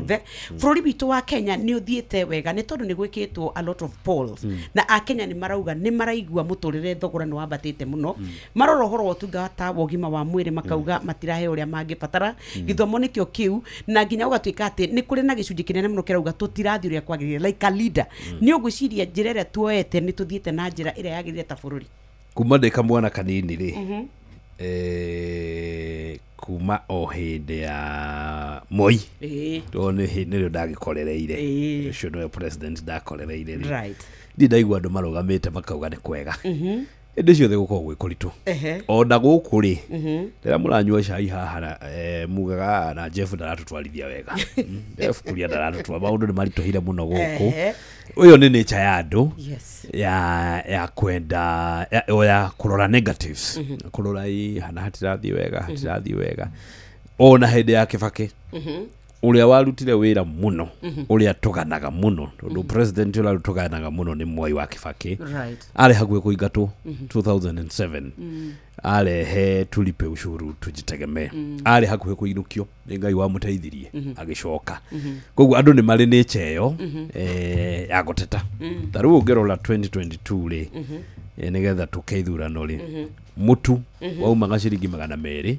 Ciothe bũrũri witũ wa Kenya nĩ ũthiĩte wega nĩ tondũ nĩ gwĩkĩtwo a lot of polls, na akenya nĩ marauga nĩ maraigua mũtũrĩre thogora nĩ wambatĩte mũno. Marora ũhoro wa ũtungata wa ũgima wa mwĩrĩ, makauga matiraheo ũrĩa mangĩbatara. Gĩthomo nĩkĩo kĩu, na nginya ũgatuĩka atĩ nĩ kũrĩ na gĩcunjĩ kĩnene mũno kĩrauga tũtirathiĩ ũrĩa kwagĩrĩire. Like a leader, nĩ ũgwĩciria njĩra ĩrĩa tuoete nĩ tũthiĩte na njĩra ĩrĩa yagĩrĩire ta bũrũri? Kuma ndĩ kamwana kanini rĩ, kuma o hĩndĩ ya Moi, tondũ nĩ nĩrĩo ndagĩkorereire, ũcio nĩwe president ndakorereire rĩ, ndirĩ ndaigua andũ marũgamĩte makauga nĩ kwega. Hĩndĩ ciothe gũkoragwo gwĩ kũritũ. Ona gũkũ rĩ, rĩrĩa mũranyua cai haha mugaga na Jeff ndaratũtwarithia wega. Jeff kuria ndaratũtwara, maũndũ nĩ maritũhire mũno gũkũ. Ũyũ nĩ nature ya andũ ya kwenda o ya kũrora negatives, kũrora ĩ hana hatirathiĩ wega, hatirathiĩ wega. Ona hĩndĩ ya Kĩbakĩ, ũrĩa warutire wĩra mũno, ũrĩa tũganaga mũno, tondũ president ũrĩa tũganaga mũno nĩ Mwai wa Kĩbakĩ, arĩ hakuhĩ kũingatwo 2007, arehe "Tulipe ushuru tujitegemee", arĩ hakuhĩ kũinũkio, nĩ Ngai wamũteithirie agĩcoka. Koguo andũ nĩ marĩ nature ĩyo ya gũteta. Ta rĩu ũngĩrora 2022 rĩ, nĩgetha tũke ithurano rĩ, mũtu waumaga ciringi 200.